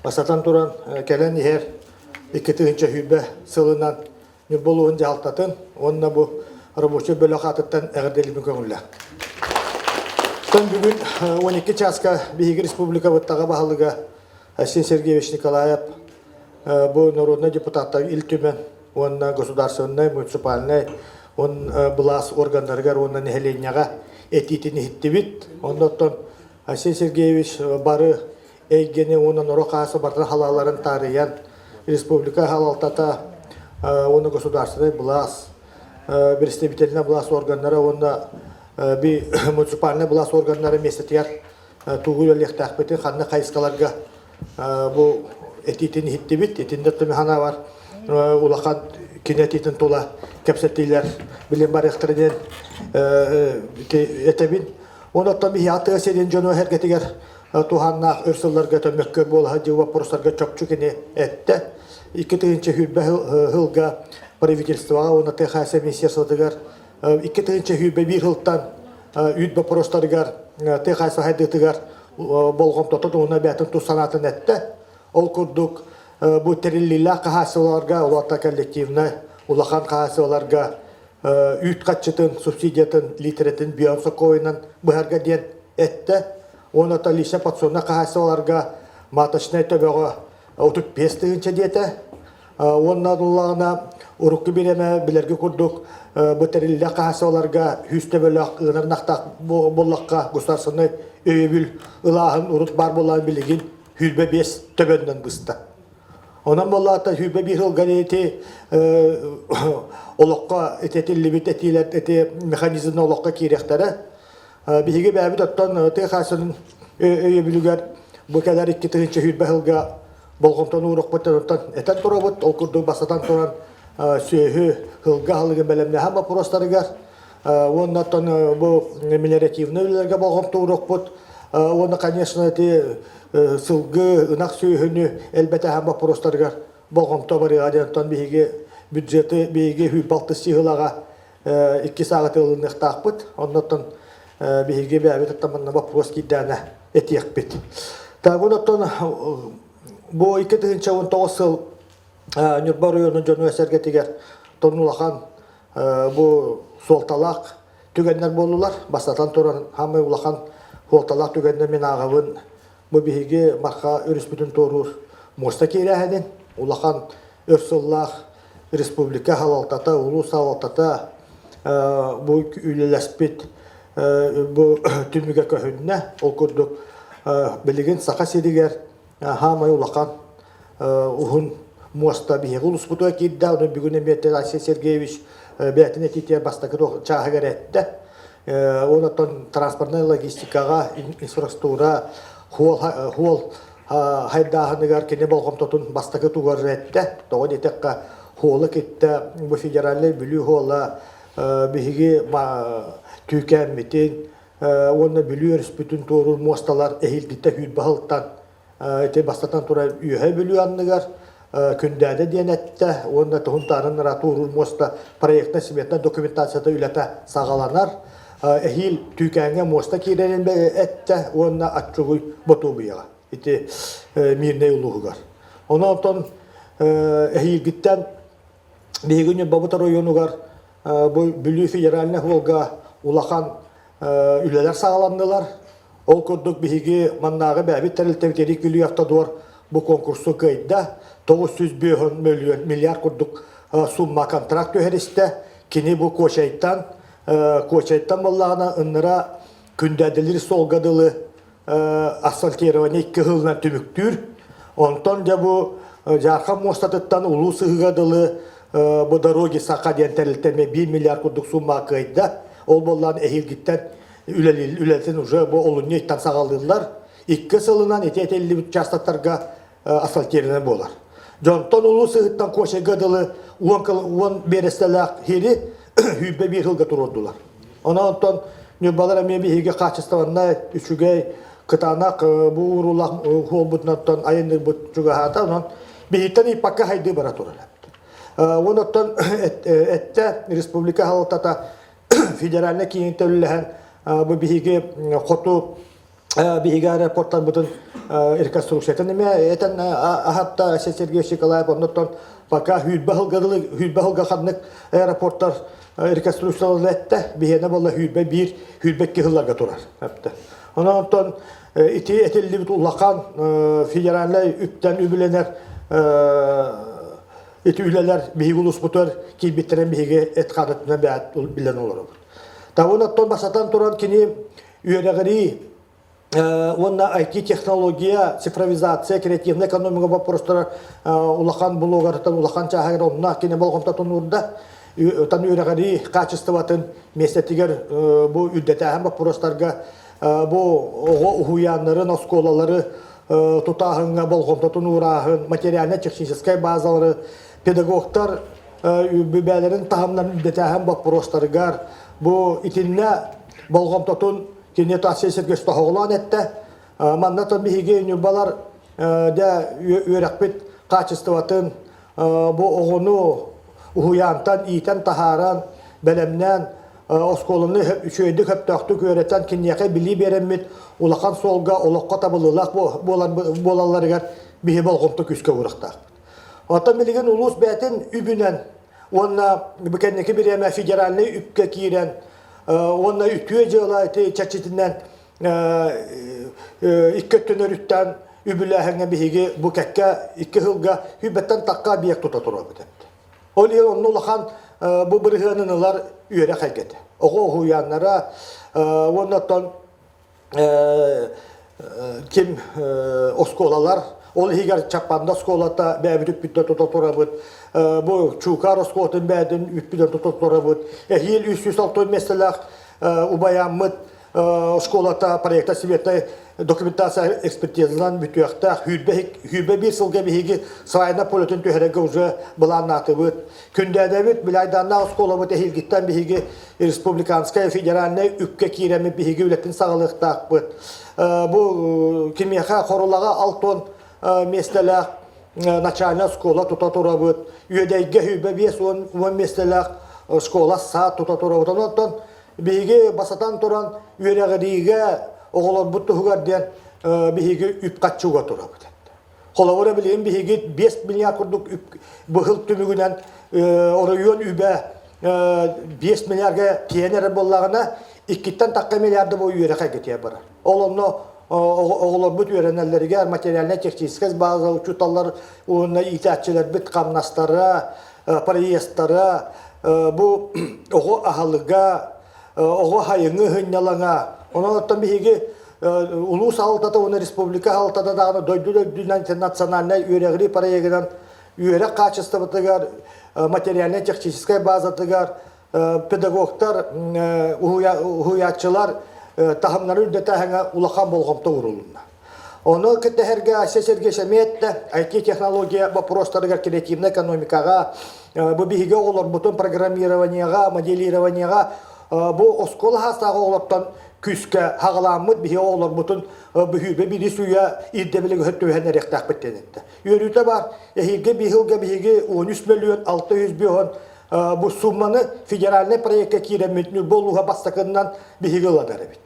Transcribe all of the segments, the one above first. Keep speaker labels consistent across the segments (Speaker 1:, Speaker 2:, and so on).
Speaker 1: Бастатан туран, кэлэн иһэр 2020 сылынан Ньурба улууһун дьаһалтатын уонна бу рабочай бөлөх аатыттан эҕэрдэлиибин көҥүллээх. Оттон бүгүн 12 чааска биһиги республикабыт таҕа баһылыга Айсен Сергеевич Николаев бу народнай депутаттар Ил Түмэн уонна государственнай, муниципальнай былаас органнарыгар уонна нэһилиэнньэҕэ этиитин иһиттибит. Оннуттан Айсен Сергеевич бары эйгэни уонна норуот хаасы барытын халааларын таарыйан республика салалтата уонна государственнай былаас представительнай былаас органнара уонна би муниципальнай былаас органнара миэстэтигэр тугу үлэлиэхтээхпитин ханна хайысхаларга бу этиитин иһиттибит. Итиннэ түмэхана бар улахан кини этиитин тула кэпсэтиилэр билин барыахтара диэн этэбин. Онон биһиэхэ тыа сирин дьоно эргэтигэр туһааннаах өр сылларга төммөккө буола сылдьыы боппуруостарга чопчу кини эттэ. 2020 сылга правительствоҕа уонна ТХС министерствотыгар 2021 сылтан үүт боппуруостарыгар ТХС сайдыытыгар болҕомтотун уонна бэйэтин тус санаатын эттэ. Ол курдук бу тэриллиилээх хаһаайыстыбаларга, улаата коллективнай улахан хаһаайыстыбаларга үүт хаччытын субсидиятын литрэтин бион сокуойунан быһарга диэн эттэ. Уонна Талиша подсобнай хаһаайыстыбаларга маточнай төбөҕө 35 тыһыынча диэтэ. Уонна ыллаҕына урукку бириэмэ билэргэ курдук бу тэриллэх хаһаайыстыбаларга 100 төбөлөөх ыанар ынахтаах буоллахха государственнай өйөбүл ылааһын урут баар буоллаҕына билигин 25 төбөннөн быста. Онон буоллаата 21 сылга ити олоххо итэтиллибит этиилэр ити механизмна олоххо киириэхтэрэ. Биһиги бэйэбит оттон тыа хаһаайыстыбатын өйөбүлүгэр бу кэлэр 2020 сылга болҕомтону уурукпут оттон этэн турабыт. Ол курдук бастатан туран сүөһү сылга аһылыгын бэлэмнэһэн боппуруостарыгар уонна оттон бу мелиоративнай үлэлэргэ болҕомто уурукпут. Уонна, конечно, ити сылгы, ынах сүөһүнү элбэтэһэн боппуруостарыгар болҕомто барыаҕа диэн оттон биһиги бюджеты биһиги 26 сыһылаҕа икки сааҕы ылыныахтаахпыт. Оннуттан биһиги бэйэбит оттон манна боппуруос киирдээнэ этиэхпит. Тагын оттон бу 2019 сыл Ньурба оройуонун дьону сэргэтигэр тон улахан бу суолталаах түгэннэр буоллулар. Бастатан туран хамай улахан суолталаах түгэннэр мин ааҕабын бу биһиги Марха өрүспүтүн туоруур муоста киирээһинин улахан өр сыллаах республика салалтата, улуус салалтата бу үлэлэспит бу түмүгэ көһүннэ. Ол курдук билигин Саха сиригэр хаамай улахан уһун муоста биһиги улууспутугар киирдэ. Онон бүгүн эмиэ Айсен Сергеевич бэйэтин этиитигэр бастакы чааһыгар эттэ. Онон транспортнай логистикаҕа, инфраструктура, хуол хайдааһыныгар кини болҕомтотун бастакы тугар эттэ. Тоҕо диэтэххэ, хуолу кытта бу федеральнай Бүлүү хуола биһиги түүкээммитин уонна Бүлүү өрүспүтүн туоруур муосталар эһиилгиттэ сүүрбэ ити бастатан туран Үөһээ Бүлүү анныгар Күндээдэ диэн эттэ уонна туһун таарын туоруур муоста проектно-сметнай документацията үлэтэ саҕаланар. Эһиил Түүкээҥҥэ муоста киирэрин эттэ уонна Аччугуй Ботуобуйаҕа ити Мирнэй улууһугар. Онон оттон эһиилгиттэн биһиги Ньурбабыт оройуонугар бу Бүлүү федеральнай суолга улахан үлэлэр саҕаланнылар. Ол курдук биһиги маннааҕы бэйэбит тэрилтэбит Эрик Бүлүү автодор бу конкурсу кыайда. 905 миллион миллиард курдук сумма контракт түһэристэ. Кини бу Куочайтан Куочайтан буоллаҕына ынныра күндээдэлиир суолга дылы асфальтирование икки сылынан түмүктүүр. Онтон дьэ бу Дьаархан муостатыттан Улуу Сыһыыга дылы бу дороги Саха диэн тэрилтэ эмиэ 1 миллиард курдук сумма кыайда. Ол буоллаан эһиилгиттэн үлэтин уже бу олунньу ыйтан саҕалыыллар. Икки сылынан ити этиллибит участоктарга асфальтированный буолар. Дьонтон Улуу Сыһыттан Куочайга дылы 10 биэрэстэлээх хири сүүрбэ биир сылга туруордулар. Онон оттон Ньурбалар эмиэ биһиги хаачыстыбаннай, үчүгэй, кытаанах бу уруулаах суолбутунан айанныырбыт чугаһаата. Онон биһиттэн ыйпакка хайдыы бара турар эбит. Уон оттон эттэ республика салалтата федеральнай киинтэ үлэлэһэн бу биһиги хоту. Биһиги аэропорттарбытын реконструкциятын эмиэ этэн аһатта Айсен Сергеевич Николаев. Оннуттан пока сүүрбэ сылга дылы сүүрбэ сылга ханнык аэропорттар реконструкцияларын эттэ. Биһиэнэ буолла 21, 22 сылларга турар. Онон онтон ити этиллибит улахан федеральнай үптэн үбүлэнэр ити үлэлэр биһиги улууспутугар киирбиттэрин биһиги эт хаанытынан бэйэт билэн олоробут. Табын оттон басатан туран кини үөрэҕирии уонна IT-технология, цифровизация, креативная экономика боппуруостара улахан блогартан улахан чааһыгар онно кини болҕомтотун уурда. Тан үөрэҕирии хаачыстыбатын миэстэтигэр бу үрдэтээһин боппуруостарга бу оҕо уһуйааннарын, оскуолалары тутааһыҥҥа болҕомтотун уурааһын, материально-техническай базалары, педагогтар бэйэлэрин таһымнарын үрдэтээһин боппуруостарыгар бу итиннэ болҕомтотун кини Тасия Сергеевич тоһоҕолоон эттэ. Манна тон биһиги ньурбалар дэ үөрэхпит хаачыстыбатын бу оҕону уһуйаантан иитэн таһааран, бэлэмнээн оскуоланы үчүгэйдик сөптөөхтүк үөрэтэн киниэхэ билии биэрэммит улахан суолга олоххо табыллыылаах буолалларыгар биһи болҕомто күүскэ уурахтаахпыт. Оттон билигин улуус бэйэтин үбүнэн уонна бу кэнники бириэмэ федеральнай үпкэ киирэн уонна үтүө дьыала ити чэрчитинэн икки өттүн өрүттээн үбүлээһиҥҥэ биһиги бу кэккэ икки сылга сүүрбэттэн тахха объект тута турабыт эбит. Ол иһин онно улахан бу бырыһыанын ылар үөрэх эйгэтэ. Оҕо уһуйааннара уонна оттон ким оскуолалар, ол иһигэр Чаппанда оскуолата бэйэбит үппүттэн тута турабыт, бу Чуукаар оскуолатын бэйэтин үппүтэн тута турабыт, эһиил 360 миэстэлээх убайааммыт оскуолата проекта светлай документация экспертизанан бүтүөхтээх. Сүүрбэ биир сылга биһиги свайна полетын түһэрэргэ уже былааннаатыбыт. Күндээдэбит Билайданнаах оскуолабыт эһиилгиттэн биһиги республиканскай федеральнай үпкэ киирэммит биһиги үлэтин саҕалыахтаахпыт. Бу кимиэхэ Хорулаҕа алтон миэстэлээх начальная оскуола тута турабыт. Үөдэйгэ сүүрбэ биэс уон миэстэлээх школа саад тута турабыт. Онон биһиги басатан туран үөрэҕириигэ оҕолорбут туһугар диэн биһиги үп-харчы уга турабыт. Холобура билигин биһиги 5 миллиард курдук быһыл түмүгүнэн оройуон үбэ 5 миллиарга тиийэн эрэр буоллаҕына, иккиттэн тахха миллиарда бу үөрэх эйгэтигэр барар. Ол онно оҕолорбут үөрэнэллэригэр материальнай-техническэй база учууталлар уонна иитээччилэрбит хамнастара, проездтара, бу оҕо аһылыга, оҕо хайыҥы сынньалаҥа. Онон оттон биһиги улуус аһалтата уонна республика аһалтата даҕаны дойду үрдүнэн национальнай үөрэҕирии проегынан үөрэх хаачыстыбатыгар, материальнай-техническэй базатыгар педагогтар, уһуйааччылар таһымнарын үрдэтээһиҥҥэ улахан болҕомто уурулунна. Ону кэтэһэргэ Айсен Сергеевич эмиэ эттэ, IT-технология боппуруостарыгар креативнай экономикаҕа, бу биһиги оҕолорбутун программированиеҕа, моделированиеҕа бу оскуола саастаах оҕолортон күүскэ хаҕалааммыт биһиги оҕолорбутун бүһүүбэ бири сүйэ ирдэбили түһэн эриэхтээхпит диэн эттэ. Үөрүүтэ бар, эһиилги биһилгэ биһиги 13 мөлүйүөн 605 бу сумманы федеральнай проекка киирэммит Ньурба улууһа бастакыннан биһиги ыланар эбит.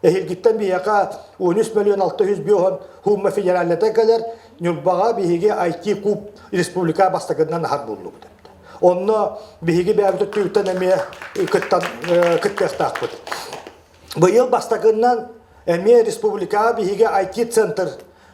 Speaker 1: Эһиилгиттэн биһиэхэ 13 мөлүйүөн 605 сумма федеральната кэлэр, Ньурбаҕа биһиги IT-куб республика бастакыннан аһар буоллубут. Онно биһиги бэйэбит өттүбүттэн эмиэ кыттан кыттыахтаахпыт. Быйыл бастакыннан эмиэ республикаҕа биһиги IT-центр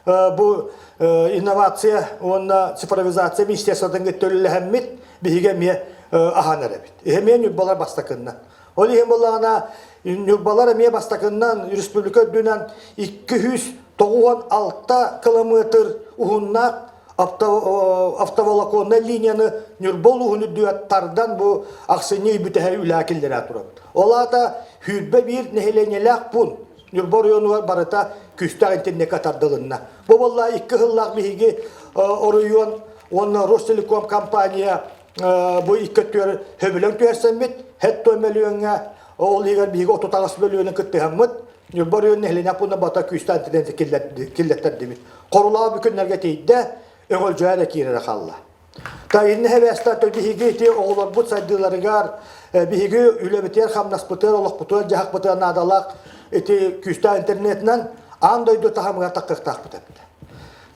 Speaker 1: бу инновация уонна цифровизация министерствотын кытта үлэлэһэммит биһиги эмиэ аһан эрэбит. Эмиэ Ньурбалар бастакыннан. Ол иһин буоллаҕына Ньурбалар эмиэ бастакыннан республика үрдүнэн 296 километр уһуннаах автоволоконнай линияны Ньурба улууһун үрдүгэр тардан бу ахсынньы ый бүтэһэ үлэҕэ киллэрэ турабыт. Ол аата 21 нэһилиэнньэлээх пуун Ньурба оройуонугар барыта күүстээх интернекка тардылынна. Бу буолла икки сыллаах биһиги оройуон уонна Ростелеком компания бу икки өттүгэр сөбүлэҥ түһэрсэммит, хэт мөлүйүөҥҥэ ол иһигэр биһиги 38 мөлүйүөнү кыттыһаммыт Ньурба оройуон нэһилиэнньэ пууна бата күүстээх интернети киллэттэрдибит. Хорулаах бу күннэргэ тиийдэ, өҥөлдьөйө эрэ киирэрэ хаалла. Та иннэ хэбээстэр биһиги ити оҕолорбут сайдыыларыгар, биһиги үлэбитигэр, хамнаспытыгар, олохпутугар, дьаһахпытыгар наадалаах ити күүстээх интернетинэн Аан дойду таһымыгар таххыахтаахпыт эбит.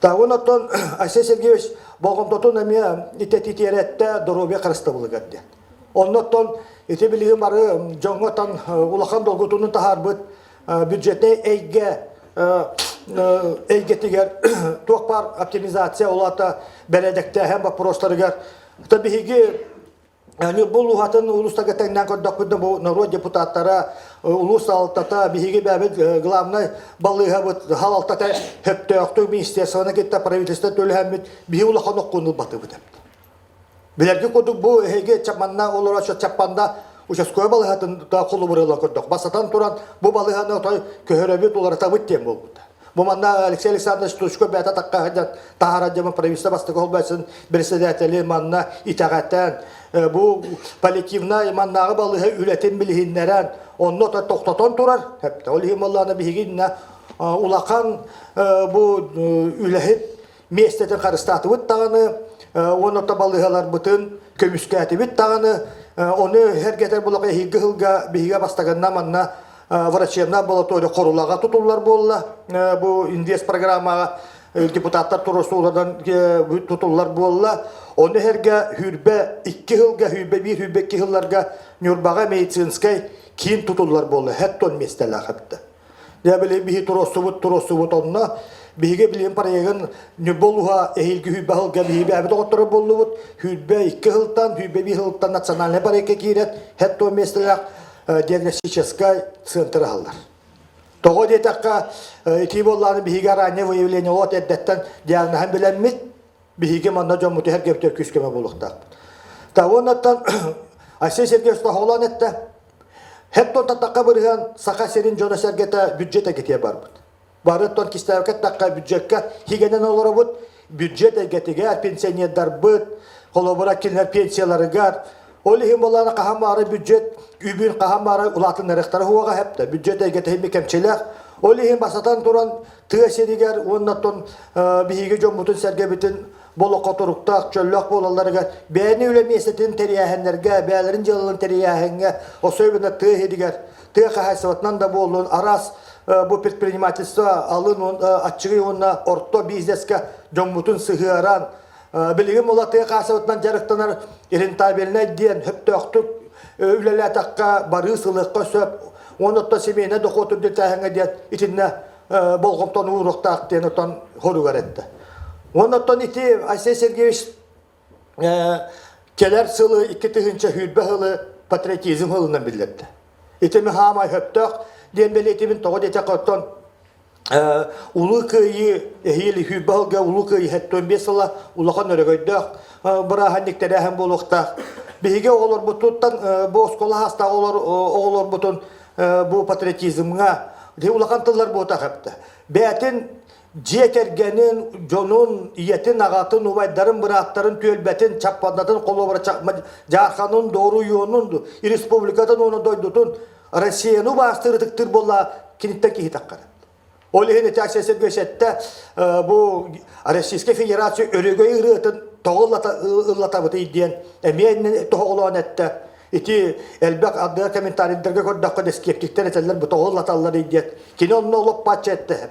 Speaker 1: Таһын оттон Айсен Сергеевич болҕомтотун эмиэ итэтитиэрэттэ доруобуйа харыстабылыгар диэн. Оннуттан ити билигин бары дьоҥҥо тан улахан долгутууну таһаарбыт бюджетнэй эйгэ эйгэтигэр туох баар оптимизация улаата бэрээдэктээһин боппуруостарыгар биһиги Ньурба улууһатын улуустарга тэҥнээн көрдөхпүтүнэ бу норуот депутаттара, улуус салалтата, биһиги бэйэбит главнай балыыһабыт салалтата сөптөөхтүк министерствоны кытта правительство төлөһөммүт биһи улахан оккуну ылбатыбыт эбит. Билэрги курдук бу эһиги манна олорочу Чаппанда участковай балыыһатын холобур ылан көрдөх. Бастатан туран бу балыыһаны отой көһөрөбүт, уларытабыт диэн буолбута. Бу манна Алексей Александрович Тучко бэйэтэ такка сылдьан таһаарар дьомун правительство бастакы холбооччутун председатели манна итэҕэтэн бу паллиативнай маннааҕы балыыһа үлэтин билиһиннэрэн онно тохтотон турар. Ол иһин буоллаҕына биһиги улахан бу үлэһит миэстэтин харыстаатыбыт даҕаны уонна балыыһаларбытын көмүскээтибит даҕаны ону эргэтэр булака эһиилги сылга биһигэ бастакынна манна врачебная амбулатория Хорулаҕа тутуллар буолла бу инвест программаҕа депутаттар туруорсууларынан тутуллар буолла ону эргэ хүрбэ икки сылга хүрбэ биир хүрбэ икки сылларга Ньурбаҕа медицинскэй киин тутуллар буолла хэт миэстэлээх эбитэ Дьэ били биһи туруорсубут туруорсубут онно биһиги билигин проегын Ньурба улууһа эһиилги сүүрбэ сылга биһи бэйэбит оҕотторо буоллубут. 22 сылтан, 21 сылтан национальнай проекка киирэн хэт миэстэлээх диагностическай центр аһыллар. Тоҕо диэтэххэ, итии буоллаҕына биһиги раннее выявление от эрдэттэн диагноһын билэммит, биһиги манна дьоммут иһэргэбитигэр күүс көмө буолуохтаахпыт. Та уоннаттан Айсен Сергеевич тоһоҕолоон эттэ, Хэт таттахха бырыһыан Саха сирин дьоно-сэргэтэ бюджет эйгэтигэр барбыт. Бары тон кистээбэккэ эттэххэ бюджекка хигэнэн олоробут, бюджет эйгэтигэр пенсионердарбыт, холобура кинилэр пенсияларыгар, ол иһин буоллаҕына хаһан баҕарар бюджет үбүн хаһан баҕарар улаатыннарыахтара суоҕа хэптэ. Бюджет эйгэтэ иһин кэмчилээх. Ол иһин бастатан туран тыа сиригэр уонна тон биһиги дьоммутун-сэргэбитин болоххо туруктаах, чөллөөх буолалларыгар бэйэни үлэ миэстэтин тэрийээһиннэргэ, бэйэлэрин дьыалаларын тэрийээһиҥҥэ, особенно тыа иһигэр, тыа хаһаайыстыбатынан да буоллун, араас бу предпринимательство алын аччыгый уонна орто бизнеска дьоммутун сыһыаран, билигин була тыа хаһаайыстыбатынан дьарыктанар рентабельнай диэн сөптөөхтүк үлэлээтэххэ барыы сылыахха сөп, уонна оттон семейнай дохуот үрдэтээһиҥҥэ диэн итиннэ болҕомтону ууруохтаах диэн оттон хоругар этте. Уонна оттон ити Айсен Сергеевич кэлэр сылы 2020 сылы патриотизм сылынан биллэрдэ. Ити хаамай хөптөөх диэн бэлиэтибин тоҕо диэтэххэ оттон Улуу Кыайыы эһиил сүүрбэ сылга Улуу Кыайыы 75 сыла улахан өрөгөйдөөх бырааһынньык тэрээһин буолуохтаах. Биһиги оҕолорбутуттан бу оскуола саастаах оҕолорбутун бу патриотизмҥа улахан тыллар буотах эптэ. Бэйэтин дьиэ кэргэнин, дьонун, ийэтин, аҕатын, убайдарын, бырааттарын, түөлбэтин, чаппандатын, холобура Дьаарханын, Доруйуонун, республикатын уонна дойдутун Россияны убаастыыр ытыктыыр буолла киниттэн киһи таххар. Ол иһин ити Айсен Сергеевич эттэ бу Российскай Федерация өрөгөй ырыатын тоҕо ыллатабытый диэн эмиэ тоһоҕолоон эттэ. Ити элбэх ардыгар комментарийдарга көрдөххө да скептиктэр этэллэр бу тоҕо ыллаталларый диэн. Кини онно олоппачча эттэ.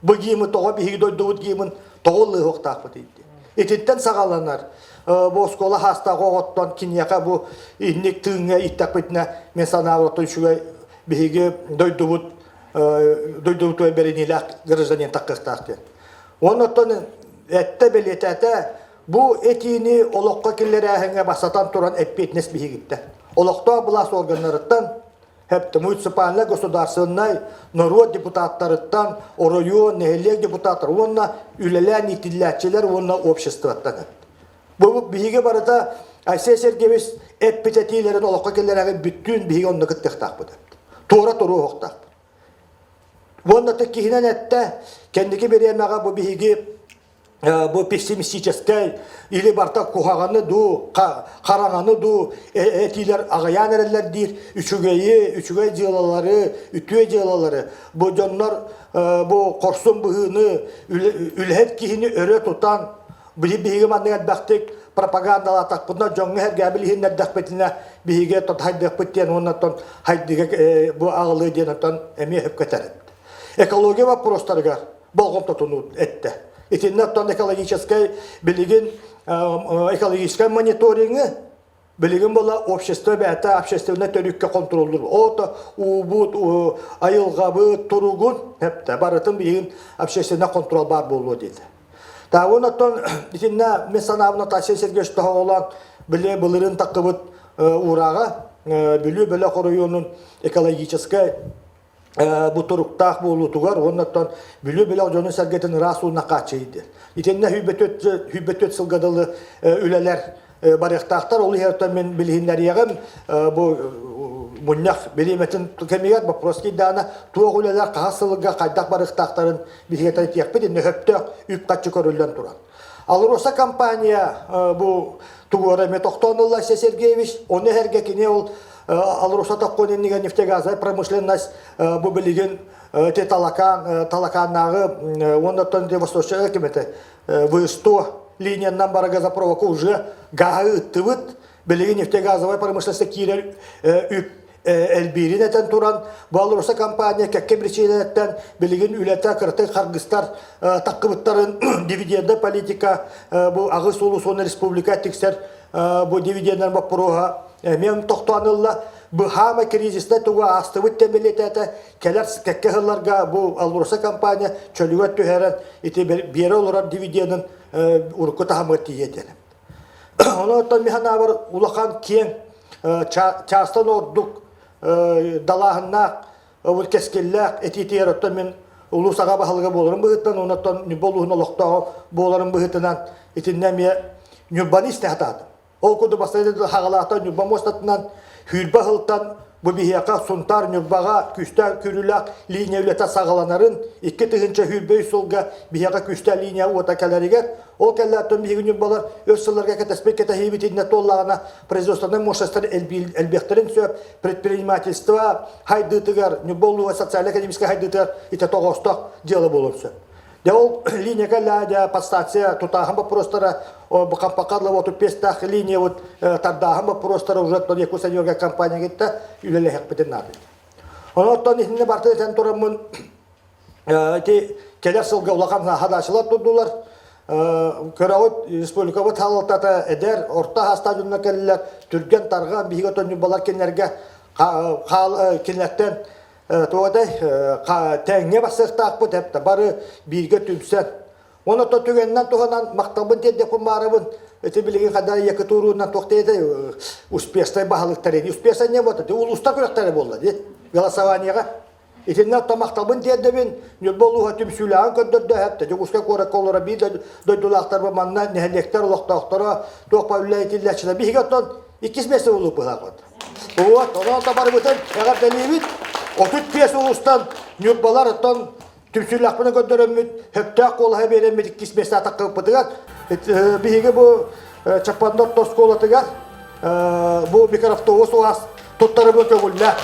Speaker 1: Бу гимн тоҕо биһиги дойдубут гимн тоҕо ыллыахтаахпытый диэн. Итинтэн саҕаланар бу оскуола хаастаах оҕоттон киниэхэ бу инник тыыҥҥа иттэхпитинэ мен санаабар үчүгэй биһиги дойдубут дойдубутугар бэриниилээх гражданин таххыахтаах диэн. Уонна оттон эттэ бэлиэтээтэ бу этиини олоххо киллэрээһиҥҥэ бастатан туран эппиэтинэс биһигиттэн. Олохтоох былаас органнарыттан, муниципальнай государственнай норуот депутаттарыттан, оройуон, нэһилиэк депутаттар уонна үлэлээн иитиллээччилэр уонна обществоттан. Бу биһиги барыта Айсен Сергеевич эппит этиилэрин олоххо киллэрээҕи бүттүүн биһиги онно кыттыахтаахпыт. Туора туруохтаахпыт. Уонна киһинэн эттэ, кэнники бириэмэҕэ бу биһиги бу пессимистическэй или барта куһаҕаны дуу, хараҥаны дуу этиилэр аҕыйаан эрэллэр диир үчүгэйи, үчүгэй дьыалалары, үтүө дьыалалары бу дьоннор бу хорсун быһыыны үлэһит киһини өрө тутан биһиги маннык элбэхтик пропагандалаатахпытына дьоҥҥо сэргээбил иһиннэрдэхпитинэ биһиги тот хайдыахпыт диэн уонна оттон хайдыга бу аҕылыы диэн оттон эмиэ сөпкө этэр. Экология вопростарыгар болҕомтотун эттэ. Итиннэ оттон экологическай билигин экологическай мониторингы билигин була общество бэйэтэ общественнай төрүккэ контроллуур. Ото уубут, айылҕабыт туругун эптэ барытын билигин общественный контроль баар буолуо диэтэ. Таабын оттон итиннэ мен санаабын Наталья Сергеевич тоһоҕолоон били былырын таккыбыт уурааҕа Бүлүү бөлөх оройуонун экологическай бу туруктаах буолуутугар уонна оттон Бүлүү бөлөх дьонун-сэргэтин ыраас ууна хааччыйды. Итиннэ 104 сылга дылы үлэлэр барыахтаахтар. Ол иһэр оттон мин билиһиннэриэҕим бу мунньах бириэмэтин кэмигэр вопрос киирдэҕинэ туох үлэлэр хаһыс сылга хайдах барыахтаахтарын биһиги этиэхпит. Иннэ сөптөөх үп-харчы көрүллэн турар. Алроса компания бу тугуора эмиэ тохтоон ылла Айсен Сергеевич. Ону эһэргэ кини ол Алроса тохтоон иннигэр нефтегазовая промышленность бу билигин те Талакан Талаканнааҕы уонна оттон Восточная кимэтэ В100 линиянан бара газопроводка уже гааһы ыттыбыт. Билигин нефтегазовая промышленность киирэр үп элбиирин этэн туран, бу АЛРОСА компания кэккэ биричиинэлэртэн билигин үлэтэ кыратык харгыстар таккыбыттарын дивидендэ политика бу аҕыс улус уонна республика тиксэр бу дивидендэр боппуруоһа эмиэ тохтоон ылла. Быһаама кризистэ тугу аастыбыт диэн бэлиэтээтэ. Кэлэр кэккэ сылларга бу АЛРОСА компания чөлүгэр түһэрэн ити биэрэ олорор дивиденин урукку таһымыгар тиийиэ диэн. Онон мин санаабар улахан киэҥ чаастан ордук далааһыннаах ол кэскиллээх этиитигэр оттон мин улуус аҕа баһылыга буоларым быһыытынан уонна оттон Ньурба улууһун олохтооҕо буоларым быһыытынан итиннэ эмиэ Ньурбаны истэ сатаатым. Ол курдук бастакы хаҕалаахтан Ньурба муостатынан Сүүрбэ сылтан бу биһиэхэ Сунтаар Ньурбаҕа күүстээх күүрүүлээх линия үлэтэ саҕаланарын, 2023 сылга биһиэхэ күүстээх линия уота кэлэригэр, ол кэллээттэн биһиги ньурбалар өр сылларга кэтэспит кэтэһиибит иннэ туоллаҕына производственнай мощностар элбиэхтэрин сөп, предпринимательство хайдыытыгар, Ньурба улууһа социально-экономическай хайдыытыгар итэ тоҕоостоох дьыала буолуон сөп. Дьэ ол линия кэллээ подстанция тутааһын боппуруостара Хампакка вот пестах линия вот тардааһын боппуруостара уже Якутсэнерго компания кытта үлэлэһиэхпитин наада. Онон итиннэ барыта этэн тураммын ити кэлэр сылга улахан хадаачылар турдулар. Көрөҕүт республикабыт салалтата эдэр, орто хаастаах дьонно кэллилэр, түргэн тарҕан биһиги отонньурбалар кинилэргэ кинилэртэн туодай тэҥҥэ барсыахтаахпыт эптэ бары бииргэ түмсэн Онон түгэнинэн туһанан махталбын тиэрдиэхпин баарабын. Ити билигин хада Якутуруунан туох диэтэй успешнай баһылыктар ини успешный не вот улуустар күрэхтэрэ буолла ди голосованиеҕа. Итиннэ оттон махталбын тиэрдэбин Ньурба улууһа түмсүүлээҕин көрдөрдө эптэ Дьокуускай куоракка олоро биир дойдулаахтарбын манна нэһилиэктэр олохтоохторо туох ба үлэ Биһиги оттон иккис миэстэ улуу быһаахпыт. Вот, онон табарбытын эҕэрдэлиибит. 35 улуустан Ньурбалар оттон түмсүүлээхпинэ көрдөрөммүт, сөптөөх куолаһы биэрэммит иккис миэстэ атаххыппытыгар биһиги бу Чаппанда орто оскуолатыгар бу микроавтобус уаз туттарыбын көҥүллээх.